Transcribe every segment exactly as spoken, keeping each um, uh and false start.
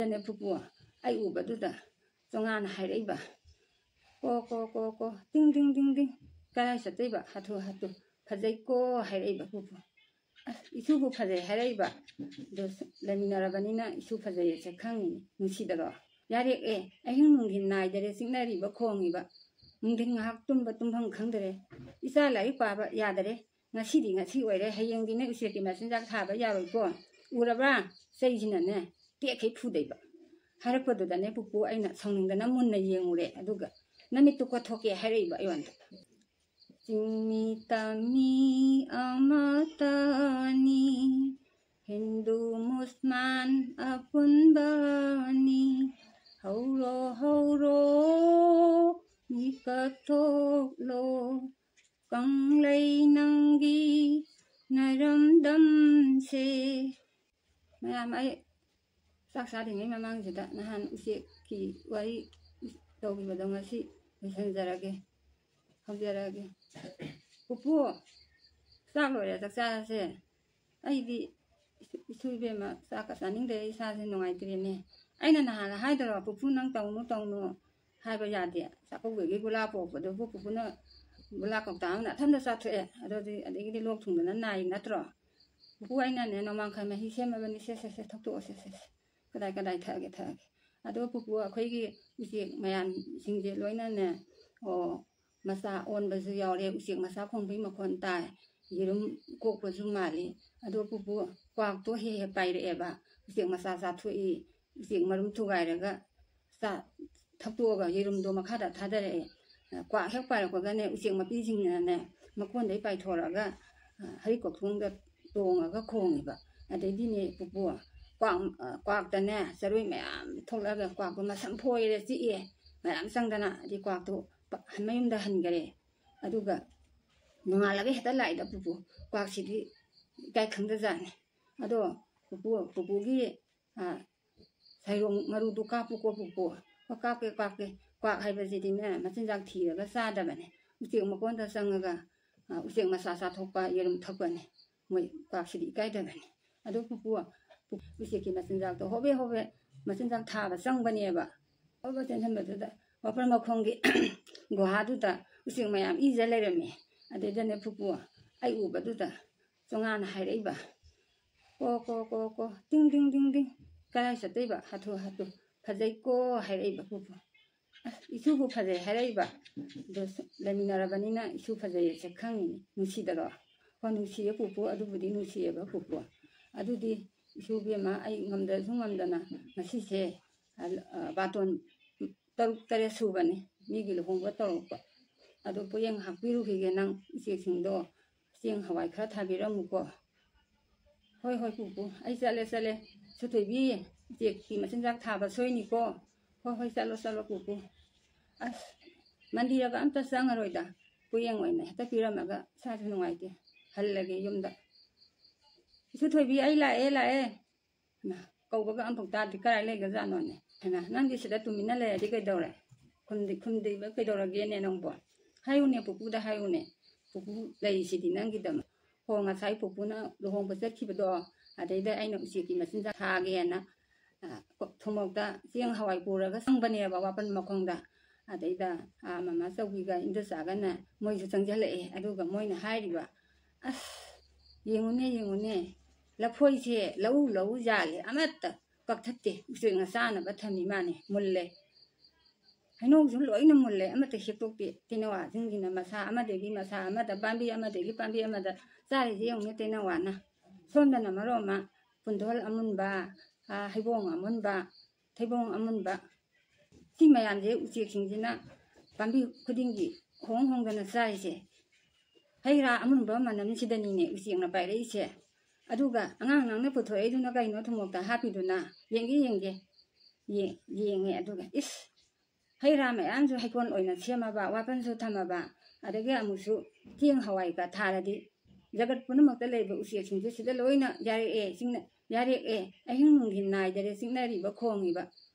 ꯑꯗꯨꯅꯦ ꯄꯨꯄꯨ, ꯑꯩ ꯎꯕꯗꯨꯗ ꯆꯣꯉꯥꯅ ꯍꯥꯏꯔꯛꯏꯕ, "ꯀꯣ, ꯀꯣ, ꯀꯣ, ꯀꯣ, ꯇꯤꯡ, ꯇꯤꯡ, ꯇꯤꯡ, ꯇꯤꯡ, ꯀꯗꯥꯏ ꯆꯠꯇꯣꯏꯕ? ꯍꯥꯊꯨ, ꯍꯥꯊꯨ, ꯐꯖꯩꯀꯣ" ꯍꯥꯏꯔꯛꯏꯕ ꯄꯨꯄꯨ꯫ "ꯑꯁ, ꯏꯁꯨꯕꯨ ꯐꯖꯩ ꯍꯥꯏꯔꯛꯏꯕ? ꯑꯗꯣ ꯂꯩꯃꯤꯟꯅꯔꯕꯅꯤꯅ ꯏꯁꯨ ꯐꯖꯩ ꯑꯁꯦ ꯈꯪꯉꯤꯅꯤ, ꯅꯨꯡꯁꯤꯗꯔꯣ? ꯌꯥꯔꯦꯛꯑꯦ, ꯑꯍꯤꯡ ꯅꯨꯡꯊꯤꯜ ꯅꯥꯏꯗꯔꯦ, ꯆꯤꯛꯅꯔꯤꯕ ꯈꯣꯡꯉꯤꯕ, ꯅꯨꯡꯊꯤꯜ ꯉꯥꯏꯍꯥꯛ ꯇꯨꯝꯕ ꯇꯨꯝꯐꯝ ꯈꯪꯗꯔꯦ, ꯏꯆꯥ ꯂꯥꯏꯔꯤꯛ ꯄꯥꯕ ꯌꯥꯗꯔꯦ, ꯉꯁꯤꯗꯤ ꯉꯁꯤ ꯑꯣꯏꯔꯦ, ꯍꯌꯦꯡꯗꯤꯅꯦ ꯎꯆꯦꯛꯀꯤ ꯃꯆꯤꯟꯖꯥꯛ ꯊꯥꯕ ꯌꯥꯔꯣꯏꯀꯣ, ꯎꯔꯕ꯭ꯔꯥ?" ꯆꯩꯁꯤꯅꯅꯦ ꯇꯦꯛꯈꯩ ꯐꯨꯗꯩꯕ꯫ ꯍꯥꯏꯔꯛꯄꯗꯨꯗꯅꯦ ꯄꯨꯄꯨ, ꯑꯩꯅ ꯁꯥꯎꯅꯤꯡꯗꯅ ꯃꯨꯟꯅ ꯌꯦꯡꯉꯨꯔꯦ, ꯑꯗꯨꯒ "ꯅꯃꯤꯠꯇꯨ ꯀꯣꯠꯊꯣꯛꯀꯦ" ꯍꯥꯏꯔꯛꯏꯕ ꯑꯩꯉꯣꯟꯗ꯫ ꯆꯤꯡꯃꯤ ꯇꯝꯃꯤ ꯑꯃꯠꯇꯅꯤ, ꯍꯤꯟꯗꯨ ꯃꯨꯁꯃꯥꯟ ꯑꯄꯨꯟꯕꯅꯤ, ꯍꯧꯔꯣ ꯍꯧꯔꯣ ꯃꯤꯀꯞ ꯊꯣꯛꯂꯣ, ꯀꯪꯂꯩ ꯅꯪꯒꯤ ꯅꯔꯝꯗꯝꯁꯦ꯫ ꯃꯌꯥꯝ, ꯑꯩ ꯆꯥꯛ ꯆꯥꯗ꯭ꯔꯤꯉꯩ ꯃꯃꯥꯡꯁꯤꯗ ꯅꯍꯥꯟ ꯎꯆꯦꯛꯀꯤ ꯋꯥꯔꯤ ꯇꯧꯈꯤꯕꯗꯣ ꯉꯁꯤ ꯂꯣꯏꯁꯤꯟꯖꯔꯒꯦ, ꯍꯧꯖꯔꯛꯑꯒꯦ꯫ ꯄꯨꯄꯨ, ꯆꯥꯛ ꯂꯣꯏꯔꯦ, ꯆꯥꯛ ꯆꯥꯔꯁꯦ꯫ ꯑꯩꯗꯤ ꯏꯁꯨ-, ꯏꯁꯨ ꯏꯕꯦꯝꯃ, ꯆꯥꯛꯀ ꯆꯥꯅꯤꯡꯗ꯭ꯔꯦ, ꯏꯁꯥꯁꯦ ꯅꯨꯡꯉꯥꯏꯇ꯭ꯔꯦꯅꯦ꯫ ꯑꯩꯅ ꯅꯍꯥꯟ ꯍꯥꯏꯗ꯭ꯔꯣ, "ꯄꯨꯄꯨ, ꯅꯪ ꯇꯧꯅꯨ, ꯇꯧꯅꯨ" ꯍꯥꯏꯕ ꯌꯥꯗꯦ꯫ ꯆꯥꯛꯀꯧꯕꯒꯤ ꯒꯨꯂꯥ ꯄꯣꯛꯄꯗꯨꯕꯨ ꯄꯨꯄꯨꯅ ꯒꯨꯂꯥ ꯀꯧꯇꯥ ꯑꯃ ꯅꯥꯊꯟꯗ ꯆꯥꯊꯣꯛꯑꯦ꯫ ꯑꯗꯨꯗꯤ ꯑꯗꯒꯤꯗꯤ ꯂꯣꯛ ꯊꯨꯡꯗꯅ ꯅꯥꯏ ꯅꯠꯇ꯭ꯔꯣ? ꯄꯨꯄꯨ, ꯑꯩꯅꯅꯦ ꯅꯣꯡꯃꯥꯡꯈꯥ ꯃꯍꯤ ꯁꯦꯝꯃꯕꯅꯤ꯫ ꯁꯦ, ꯁꯦ, ꯁꯦ, ꯊꯛꯇꯣꯛꯑꯣ, ꯁꯦ, ꯁꯦ, ꯁꯦ꯫ ꯀꯗꯥꯏ, ꯀꯗꯥꯏ ꯊꯛꯑꯒꯦ, ꯊꯛꯑꯒꯦ꯫ ꯑꯗꯣ ꯄꯨꯄꯨ, ꯑꯩꯈꯣꯏꯒꯤ ꯎꯆꯦꯛ ꯃꯌꯥꯝꯁꯤꯡꯁꯦ ꯂꯣꯏꯅꯅꯦ, ꯑꯣ, ꯃꯆꯥ ꯑꯣꯟꯕꯁꯨ ꯌꯥꯎꯔꯦ꯫ ꯎꯆꯦꯛ ꯃꯆꯥ ꯈꯣꯡꯕꯒꯤ ꯃꯈꯣꯟ ꯇꯥꯏ꯫ ꯌꯦꯔꯨꯝ ꯀꯣꯛꯄꯁꯨ ꯃꯥꯜꯂꯤ꯫ ꯑꯗꯣ ꯄꯨꯄꯨ, ꯀ꯭ꯋꯥꯛꯇꯣ ꯍꯦꯛ ꯍꯦꯛ ꯄꯥꯏꯔꯛꯑꯦꯕ꯫ ꯎꯆꯦꯛ ꯃꯆꯥ ꯆꯥꯊꯣꯛꯏ꯫ ꯎꯆꯦꯛ ꯃꯔꯨꯝ ꯊꯨꯒꯥꯏꯔꯒ ꯆꯥ-, ꯊꯛꯇꯣꯛꯑꯒ ꯌꯦꯔꯨꯝꯗꯣ ꯃꯈꯥꯗ ꯊꯥꯗꯔꯛꯑꯦ꯫ ꯀ꯭ꯋꯥꯛ ꯍꯦꯛ ꯄꯥꯏꯔꯛꯄꯒꯅꯦ, ꯎꯆꯦꯛ ꯃꯄꯤꯁꯤꯡꯅꯅꯦ ꯃꯀꯣꯟꯗꯩ ꯄꯥꯏꯊꯣꯔꯛꯑꯒ, ꯑ, ꯍꯔꯤꯀꯣꯛꯊꯣꯡꯗ ꯇꯣꯡꯉꯒ ꯈꯣꯡꯉꯤꯕ꯫ ꯑꯗꯩꯗꯤꯅꯦ ꯄꯨꯄꯨ, ꯀ꯭ꯋꯥꯛ-, ꯑ, ꯀ꯭ꯋꯥꯛꯇꯅꯦ ꯆꯔꯣꯏ ꯃꯌꯥꯝ ꯊꯣꯛꯂꯛꯑꯒ ꯀ꯭ꯋꯥꯛꯇꯣ ꯃꯁꯝ ꯐꯣꯏꯔꯦ, ꯆꯤꯛꯑꯦ, ꯃꯌꯥꯝ ꯆꯪꯗꯅ꯫ ꯑꯗꯩ ꯀ꯭ꯋꯥꯛꯇꯣ ꯄ-, ꯃꯌꯨꯝꯗ ꯍꯟꯈꯔꯦ꯫ ꯑꯗꯨꯒ ꯅꯣꯡꯉꯥꯜꯂꯒ ꯍꯦꯛꯇ ꯂꯥꯛꯏꯗ ꯄꯨꯄꯨ, ꯀ꯭ꯋꯥꯛꯁꯤꯗꯤ ꯏꯀꯥꯏ ꯈꯪꯗꯖꯥꯠꯅꯤ꯫ ꯑꯗꯣ ꯄꯨꯄꯨ, ꯄꯨꯄꯨꯒꯤ, ꯑ, ꯁꯩꯔꯣꯡ ꯃꯔꯨꯗꯨ ꯀꯥꯞꯄꯨꯀꯣ ꯄꯨꯄꯨ꯫ "ꯍꯣꯏ, ꯀꯥꯞꯀꯦ, ꯀꯥꯞꯀꯦ꯫ ꯀ꯭ꯋꯥꯛ ꯍꯥꯏꯕꯁꯤꯗꯤꯅꯦ, ꯃꯆꯤꯟꯖꯥꯛ ꯊꯤꯔꯒ ꯆꯥꯗꯕꯅꯦ꯫ ꯎꯆꯦꯛ ꯃꯀꯣꯟꯗ ꯆꯪꯉꯒ, ꯑ, ꯎꯆꯦꯛ ꯃꯆꯥ ꯆꯥꯊꯣꯛꯄ, ꯌꯦꯔꯨꯝ ꯊꯛꯄꯅꯦ꯫ ꯃꯣꯏ ꯀ꯭ꯋꯥꯛꯁꯤꯗꯤ ꯏꯀꯥꯏꯗꯕꯅꯦ꯫ ꯑꯗꯣ ꯄꯨꯄꯨ, ꯎꯆꯦꯛꯀꯤ ꯃꯆꯤꯟꯖꯥꯛꯇꯣ ꯍꯣꯕꯦ ꯍꯣꯕꯦ ꯃꯆꯤꯟꯖꯥꯛ ꯊꯥꯕ ꯆꯪꯕꯅꯦꯕ꯫ ꯀꯣꯏꯕ ꯆꯦꯟꯁꯤꯟꯕꯗꯨꯗ ꯋꯥꯄꯟ ꯃꯈꯣꯡꯒꯤ ꯒꯨꯍꯥꯗꯨꯗ ꯎꯆꯦꯛ ꯃꯌꯥꯝ ꯏꯖ ꯂꯩꯔꯝꯃꯦ꯫ ꯑꯗꯩꯗꯅꯦ ꯄꯨꯄꯨ, ꯑꯩ ꯎꯕꯗꯨꯗ ꯆꯣꯉꯥꯅ ꯍꯥꯏꯔꯛꯏꯕ, "ꯀꯣ ꯀꯣ ꯀꯣ ꯀꯣ, ꯇꯤꯡ ꯇꯤꯡ ꯇꯤꯡ ꯇꯤꯡ, ꯀꯗꯥꯏ ꯆꯠꯇꯣꯏꯕ? ꯍꯥꯊꯨ ꯍꯥꯊꯨ, ꯐꯖꯩꯀꯣ" ꯍꯥꯏꯔꯛꯏꯕ ꯄꯨꯄꯨ꯫ "ꯑꯁ, ꯏꯁꯨꯕꯨ ꯐꯖꯩ" ꯍꯥꯏꯔꯛꯏꯕ꯫ ꯑꯗꯣ ꯁꯨ-, ꯂꯩꯃꯤꯟꯅꯔꯕꯅꯤꯅ ꯏꯁꯨ ꯐꯖꯩ ꯍꯥꯏꯁꯦ ꯈꯪꯉꯤꯅꯤ꯫ ꯅꯨꯡꯁꯤꯗꯔꯣ? ꯍꯣ, ꯅꯨꯡꯁꯤꯌꯦ ꯄꯨꯄꯨ, ꯑꯗꯨꯕꯨꯗꯤ ꯅꯨꯡꯁꯤꯌꯦꯕ ꯄꯨꯄꯨ꯫ ꯑꯗꯨꯗꯤ ꯏꯁꯨ ꯏꯕꯦꯝꯃ, ꯑꯩ ꯉꯝꯗꯁꯨ ꯉꯝꯗꯅ ꯉꯁꯤꯁꯦ, ꯑ, ꯑ, ꯕꯥꯇꯣꯟ ꯇꯔꯨꯛ ꯇꯔꯦꯠ ꯁꯨꯕꯅꯤ ꯃꯤꯒꯤ ꯂꯨꯍꯣꯡꯕ ꯇꯧꯔꯛꯄ꯫ ꯑꯗꯣ ꯄꯣꯌꯦꯡ ꯍꯥꯞꯄꯤꯔꯨꯈꯤꯒꯦ, ꯅꯪ ꯎꯆꯦꯛꯁꯤꯡꯗꯣ ꯆꯦꯡ ꯍꯋꯥꯏ ꯈꯔ ꯊꯥꯕꯤꯔꯝꯃꯨꯀꯣ꯫ "ꯍꯣꯏ, ꯍꯣꯏ, ꯄꯨꯄꯨ, ꯑꯩ ꯆꯠꯂꯦ, ꯆꯠꯂꯦ꯫ ꯁꯨꯊꯣꯏꯕꯤ, ꯎꯆꯦꯛꯀꯤ ꯃꯆꯤꯟꯖꯥꯛ ꯊꯥꯕ ꯁꯣꯏꯅꯤꯀꯣ꯫ ꯍꯣꯏ, ꯍꯣꯏ, ꯆꯠꯂꯣ, ꯆꯠꯂꯣ, ꯄꯨꯄꯨ꯫ ꯑꯁ, ꯃꯟꯗꯤꯔꯒ ꯑꯝꯇ ꯆꯪꯉꯔꯣꯏꯗ꯫ ꯄꯣꯌꯦꯡ ꯑꯣꯏꯅ ꯍꯦꯛꯇ ꯄꯤꯔꯝꯃꯒ ꯏꯁꯥꯁꯨ ꯅꯨꯡꯉꯥꯏꯇꯦ꯫ ꯍꯜꯂꯒꯦ ꯌꯨꯝꯗ꯫ ꯏꯁꯨ ꯊꯣꯏꯕꯤ, ꯑꯩ ꯂꯥꯛꯑꯦ, ꯂꯥꯛꯑꯦ"꯫ ꯍꯩꯃꯥ, ꯀꯧꯕꯒ ꯑꯃꯐꯥꯎ ꯇꯥꯗꯦ, ꯀꯗꯥꯏ ꯂꯩꯒ꯭ꯔꯖꯥꯠꯅꯣꯅꯦ? ꯍꯩꯃꯥ, ꯅꯪꯗꯤ ꯁꯤꯗ ꯇꯨꯃꯤꯟꯅ ꯂꯩꯔꯗꯤ ꯀꯩꯗꯧꯔꯦ? ꯈꯨꯝꯗꯤ-, ꯈꯨꯝꯗꯤꯕ ꯀꯩꯗꯧꯔꯒꯦꯅꯦ ꯅꯪꯕꯣ? ꯍꯥꯏꯌꯨꯅꯦ, ꯄꯨꯄꯨꯗ ꯍꯥꯏꯌꯨꯅꯦ꯫ ꯄꯨꯄꯨ ꯂꯩꯔꯤꯁꯤꯗꯤ ꯅꯪꯒꯤꯗꯃꯛ꯫ ꯍꯣ, ꯉꯁꯥꯏ ꯄꯨꯄꯨꯅ ꯂꯨꯍꯣꯡꯕ ꯆꯠꯈꯤꯕꯗꯣ, ꯑꯗꯩꯗ ꯑꯩꯅ ꯎꯆꯦꯛꯀꯤ ꯃꯆꯤꯟꯖꯥꯛ ꯊꯥꯒꯦꯅ, ꯑ, ꯊꯨꯝꯃꯣꯛꯇ ꯆꯦꯡ ꯍꯋꯥꯏ ꯄꯨꯔꯒ ꯆꯪꯕꯅꯦꯕ ꯋꯥꯄꯟ ꯃꯈꯣꯡꯗ꯫ ꯑꯗꯩꯗ, ꯑ, ꯃꯃꯥ ꯆꯧꯕꯤꯒ ꯏꯟꯗꯣꯆꯥꯒꯅ ꯃꯣꯏꯁꯨ ꯆꯪꯁꯤꯜꯂꯛꯑꯦ꯫ ꯑꯗꯨꯒ ꯃꯣꯏꯅ ꯍꯥꯏꯔꯤꯕ, "ꯑꯁ, ꯌꯦꯡꯉꯨꯅꯦ, ꯌꯦꯡꯉꯨꯅꯦ, ꯂꯐꯣꯏꯁꯦ ꯂꯧꯎ ꯂꯧꯎ ꯌꯥꯜꯂꯦ, ꯑꯃꯠꯇ ꯀꯛꯊꯠꯇꯦ ꯎꯆꯦꯛꯅ ꯆꯥꯅꯕ ꯊꯝꯃꯤ ꯃꯥꯅꯦ, ꯃꯨꯜꯂꯦ꯫ ꯍꯩꯅꯧꯁꯨ ꯂꯣꯏꯅ ꯃꯨꯜꯂꯦ, ꯑꯃꯠꯇ ꯍꯦꯛꯇꯣꯛꯇꯦ꯫ ꯇꯦꯅꯋꯥꯁꯤꯡꯁꯤꯅ ꯃꯁꯥ ꯑꯃꯗꯒꯤ ꯃꯁꯥ ꯑꯃꯗ, ꯄꯥꯝꯕꯤ ꯑꯃꯗꯒꯤ ꯄꯥꯝꯕꯤ ꯑꯃꯗ ꯆꯥꯔꯤꯁꯦ ꯌꯦꯡꯉꯨꯅꯦ ꯇꯦꯅꯋꯥꯅ꯫ ꯁꯣꯝꯗꯅ ꯃꯔꯣꯟ ꯑꯃ ꯄꯨꯟꯗꯣꯜ ꯑꯃꯨꯟꯕ, ꯑꯥ, ꯍꯩꯕꯣꯡ ꯑꯃꯨꯟꯕ, ꯊꯩꯕꯣꯡ ꯑꯃꯨꯟꯕ, ꯁꯤ ꯃꯌꯥꯝꯁꯦ ꯎꯆꯦꯛꯁꯤꯡꯁꯤꯅ ꯄꯥꯝꯕꯤ ꯈꯨꯗꯤꯡꯒꯤ ꯍꯣꯡ ꯍꯣꯡꯗꯅ ꯆꯥꯔꯤꯁꯦ꯫ ꯍꯩ ꯔꯥ ꯑꯃꯨꯟꯕ ꯃꯅꯝꯁꯤꯗꯅꯤꯅꯦ ꯎꯆꯦꯛꯅ ꯄꯥꯏꯔꯛꯏꯁꯦ꯫ ꯑꯗꯨꯒ ꯑꯉꯥꯡ ꯅꯪꯅ ꯄꯨꯊꯣꯛꯏꯗꯨꯅ ꯀꯩꯅꯣ ꯊꯨꯝꯃꯣꯛꯇ ꯍꯥꯞꯄꯤꯗꯨꯅ? ꯌꯦꯡꯒꯦ, ꯌꯦꯡꯒꯦ"꯫ ꯌꯦ-, ꯌꯦꯡꯉꯦ꯫ ꯑꯗꯨꯒ ꯏꯁ, ꯍꯩ ꯔꯥ ꯃꯌꯥꯝꯁꯨ ꯍꯩꯀꯣꯜ ꯑꯣꯏꯅ ꯁꯦꯝꯃꯕ, ꯋꯥꯄꯟꯁꯨ ꯊꯝꯃꯕ, ꯑꯗꯒꯤ ꯑꯃꯨꯛꯁꯨ ꯆꯦꯡ ꯍꯋꯥꯏꯒ ꯊꯥꯔꯗꯤ ꯖꯒꯠ ꯄꯨꯝꯅꯃꯛꯇ ꯂꯩꯕ ꯎꯆꯦꯛꯁꯤꯡꯁꯦ ꯁꯤꯗ ꯂꯣꯏꯅ ꯌꯥꯔꯛꯑꯦ, ꯆꯤꯡꯅ-, ꯌꯥꯔꯛꯑꯦ꯫ ꯑꯍꯤꯡ ꯅꯨꯡꯊꯤꯟ ꯅꯥꯏꯗꯔꯦ ꯆꯤꯛꯅꯔꯤꯕ ꯈꯣꯡꯉꯤꯕ꯫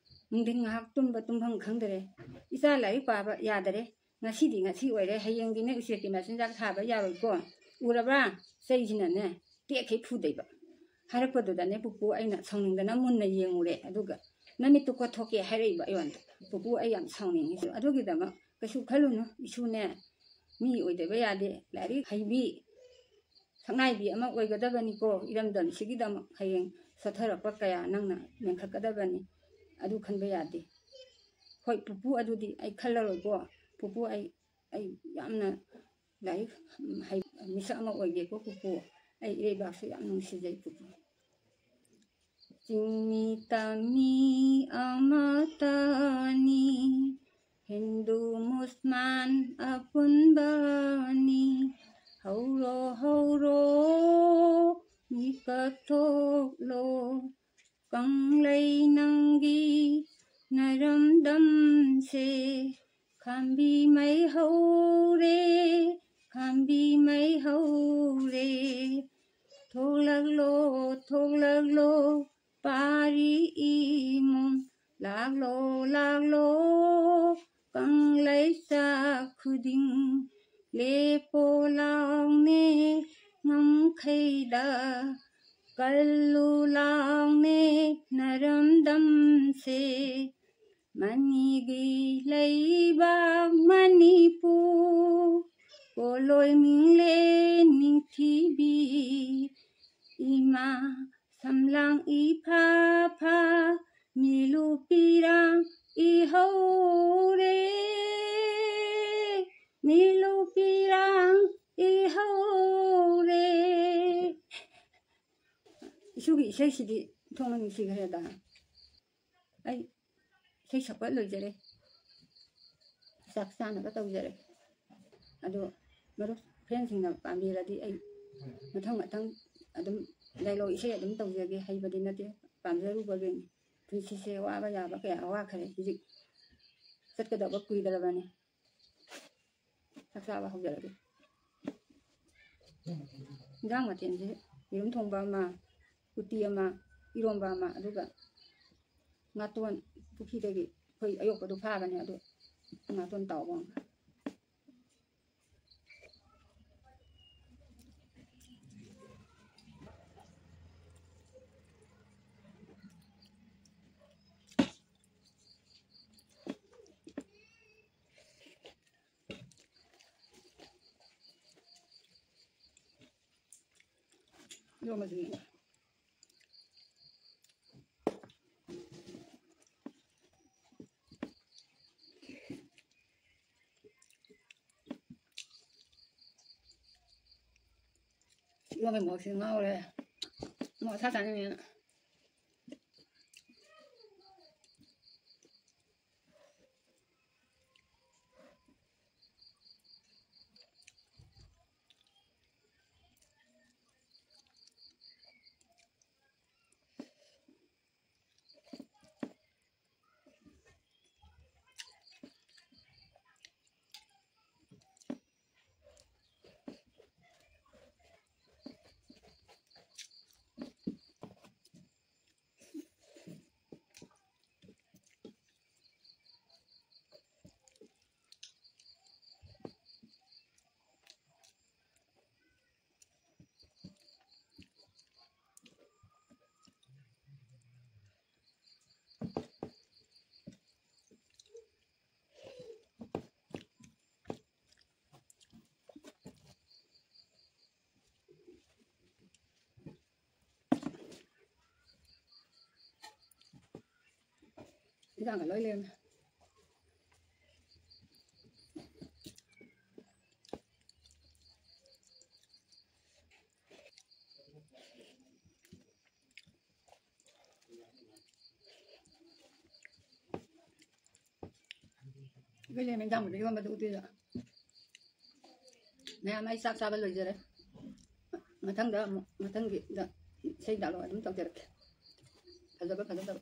ꯅꯨꯡꯊꯤꯟ ꯉꯥꯏꯍꯥꯛ ꯇꯨꯝꯕ ꯇꯨꯝꯐꯝ ꯈꯪꯗꯔꯦ꯫ ꯏꯆꯥ ꯂꯥꯏꯔꯤꯛ ꯄꯥꯕ ꯌꯥꯗꯔꯦ꯫ ꯉꯁꯤꯗꯤ ꯉꯁꯤ ꯑꯣꯏꯔꯦ, ꯍꯌꯦꯡꯗꯤꯅꯦ ꯎꯆꯦꯛꯀꯤ ꯃꯆꯤꯟꯖꯥꯛ ꯊꯥꯕ ꯌꯥꯔꯣꯏꯀꯣ꯫ ꯎꯔꯕ꯭ꯔꯥ? ꯆꯩꯁꯤꯅꯅꯦ ꯇꯦꯛꯈꯩ ꯐꯨꯗꯩꯕ꯫ ꯍꯥꯏꯔꯛꯄꯗꯨꯗꯅꯦ ꯄꯨꯄꯨ ꯑꯩꯅ ꯁꯥꯎꯅꯤꯡꯗꯅ ꯃꯨꯟꯅ ꯌꯦꯡꯉꯨꯔꯦ꯫ ꯑꯗꯨꯒ ꯅꯃꯤꯠꯇꯨ ꯀꯣꯠꯊꯣꯛꯀꯦ ꯍꯥꯏꯔꯛꯏꯕ ꯑꯩꯉꯣꯟꯗ꯫ "ꯄꯨꯄꯨ, ꯑꯩ ꯌꯥꯝ ꯁꯥꯎꯅꯤꯡꯉꯤ꯫ ꯑꯗꯨꯒꯤꯗꯃꯛ ꯀꯩꯁꯨ ꯈꯜꯂꯨꯅꯨ, ꯏꯁꯨꯅꯦ ꯃꯤ ꯑꯣꯏꯗꯕ ꯌꯥꯗꯦ, ꯂꯥꯏꯔꯤꯛ ꯍꯩꯕꯤ ꯁꯛꯅꯥꯏꯕꯤ ꯑꯃ ꯑꯣꯏꯒꯗꯕꯅꯤꯀꯣ, ꯏꯔꯝꯗꯝꯁꯤꯒꯤꯗꯃꯛ ꯍꯌꯦꯡ ꯁꯣꯠꯊꯔꯛꯄ ꯀꯌꯥ ꯅꯪꯅ ꯃꯦꯟꯈꯠꯀꯗꯕꯅꯤ, ꯑꯗꯨ ꯈꯟꯕ ꯌꯥꯗꯦ꯫ ꯍꯣꯏ ꯄꯨꯄꯨ, ꯑꯗꯨꯗꯤ ꯑꯩ ꯈꯜꯂꯔꯣꯏꯀꯣ꯫ ꯄꯨꯄꯨ, ꯑꯩ, ꯑꯩ ꯌꯥꯝꯅ ꯂꯥꯏꯔꯤꯛ ꯍꯩ, ꯃꯤꯁꯛ ꯑꯃ ꯑꯣꯏꯒꯦꯀꯣ ꯄꯨꯄꯨ꯫ ꯑꯩ ꯏꯔꯩꯕꯥꯛꯁꯨ ꯌꯥꯝ ꯅꯨꯡꯁꯤꯖꯩ ꯄꯨꯄꯨ"꯫ ꯆꯤꯡꯃꯤ ꯇꯝꯃꯤ ꯑꯃꯠꯇꯅꯤ, ꯍꯤꯟꯗꯨ ꯃꯨꯁꯃꯥꯟ ꯑꯄꯨꯟꯕꯅꯤ꯫ ꯍꯧꯔꯣ ꯍꯧꯔꯣ, ꯃꯤꯀꯞ ꯊꯣꯛꯂꯣ, ꯀꯪꯂꯩ ꯅꯪꯒꯤ ꯅꯔꯝꯗꯝꯁꯦ ꯈꯥꯝꯕꯤ ꯃꯩ ꯍꯧꯔꯦ, ꯈꯥꯝꯕꯤ ꯃꯩ ꯍꯧꯔꯦ꯫ ꯊꯣꯛꯂꯛꯂꯣ, ꯊꯣꯛꯂꯛꯂꯣ, ꯄꯥꯔꯤ ꯏꯃꯨꯡ, ꯂꯥꯛꯂꯣ, ꯂꯥꯛꯂꯣ, ꯀꯪꯂꯩꯆꯥ ꯈꯨꯗꯤꯡ꯫ ꯂꯦꯞꯄꯣ ꯂꯥꯎꯅꯦ ꯉꯝꯈꯩꯗ, ꯀꯜꯂꯨ ꯂꯥꯎꯅꯦ ꯅꯔꯝꯗꯝꯁꯦ꯫ ꯃꯅꯤꯒꯤ ꯂꯩꯕꯥꯛ ꯃꯅꯤꯄꯨꯔ, ꯄꯣꯂꯣꯏ ꯃꯤꯡꯂꯦꯟ ꯅꯤꯡꯊꯤꯕꯤ꯫ ꯏꯃꯥ ꯁꯝꯂꯥꯡ ꯏꯐꯥ ꯐꯥ, ꯃꯤꯂꯨ ꯄꯤꯔꯥꯡ ꯏꯍꯧꯔꯦ, ꯃꯤꯂꯨ ꯄꯤꯔꯥꯡ ꯏꯍꯧꯔꯦ꯫ ꯏꯁꯨꯒꯤ ꯏꯁꯩꯁꯤꯗꯤ ꯊꯣꯡꯅ ꯅꯨꯡꯁꯤꯈ꯭ꯔꯦꯗ꯫ ꯑꯩ ꯏꯁꯩ ꯁꯛꯄ ꯂꯣꯏꯖꯔꯦ, ꯆꯥꯛ ꯆꯥꯅꯕ ꯇꯧꯖꯔꯦ꯫ ꯑꯗꯣ ꯃꯔꯨꯞ ꯐ꯭ꯔꯦꯟꯁꯤꯡꯅ ꯄꯥꯝꯕꯤꯔꯗꯤ ꯑꯩ ꯃꯊꯪ ꯃꯊꯪ ꯑꯗꯨꯝ ꯗꯥꯏꯂꯣꯛ ꯏꯁꯩ ꯑꯗꯨꯝ ꯇꯧꯖꯒꯦ꯫ ꯍꯩꯕꯗꯤ ꯅꯠꯇꯦ, ꯄꯥꯝꯖꯔꯨꯕꯒꯤꯅꯤ꯫ ꯄꯨꯟꯁꯤꯁꯦ ꯋꯥꯕ ꯌꯥꯕ ꯀꯌꯥ ꯋꯥꯈꯔꯦ, ꯍꯧꯖꯤꯛ ꯆꯠꯀꯗꯕ ꯀꯨꯏꯗ꯭ꯔꯕꯅꯤ꯫ ꯆꯥꯛ ꯆꯥꯕ ꯍꯧꯖꯔꯒꯦ꯫ ꯏꯟꯖꯥꯡ ꯃꯊꯦꯜꯁꯦ ꯌꯦꯔꯨꯝ ꯊꯣꯡꯕ ꯑꯃ, ꯎꯇꯤ ꯑꯃ, ꯏꯔꯣꯝꯕ ꯑꯃ, ꯑꯗꯨꯒ ꯉꯥꯇꯣꯟ ꯄꯨꯈ꯭ꯔꯤꯗꯒꯤ ꯑꯩꯈꯣꯏ ꯑꯌꯣꯛꯄꯗꯣ ꯐꯥꯕꯅꯦ, ꯑꯗꯣ ꯉꯥꯇꯣꯟ ꯇꯥꯎꯕ ꯑꯃ꯫ ꯏꯔꯣꯝꯕꯁꯤꯅꯦ꯫ ꯏꯔꯣꯝꯕꯩ ꯃꯣꯔꯣꯛꯁꯤ ꯉꯥꯎꯔꯦ꯫ ꯃꯣꯔꯣꯛ ꯑꯁꯥ ꯆꯥꯅꯤꯡꯉꯦꯅ꯫ ꯏꯟꯖꯥꯡꯒ ꯂꯣꯏ ꯂꯩꯔꯝꯃꯦ꯫ ꯏꯕꯦꯝꯃ, ꯏꯟꯖꯥꯡꯕꯨꯗꯤ ꯏꯔꯣꯟꯕꯗꯨ ꯎꯇꯤꯗ꯫ ꯃꯌꯥꯝ, ꯑꯩ ꯆꯥꯛ ꯆꯥꯕ ꯂꯣꯏꯖꯔꯦ꯫ ꯃꯊꯪꯗ ꯑꯃꯨꯛ, ꯃꯊꯪꯒꯤꯗ ꯏꯁꯩ ꯗꯥꯏꯂꯣꯛ ꯑꯗꯨꯝ ꯇꯧꯖꯔꯛꯀꯦ꯫ ꯐꯖꯕ ꯐꯖꯗꯕ꯫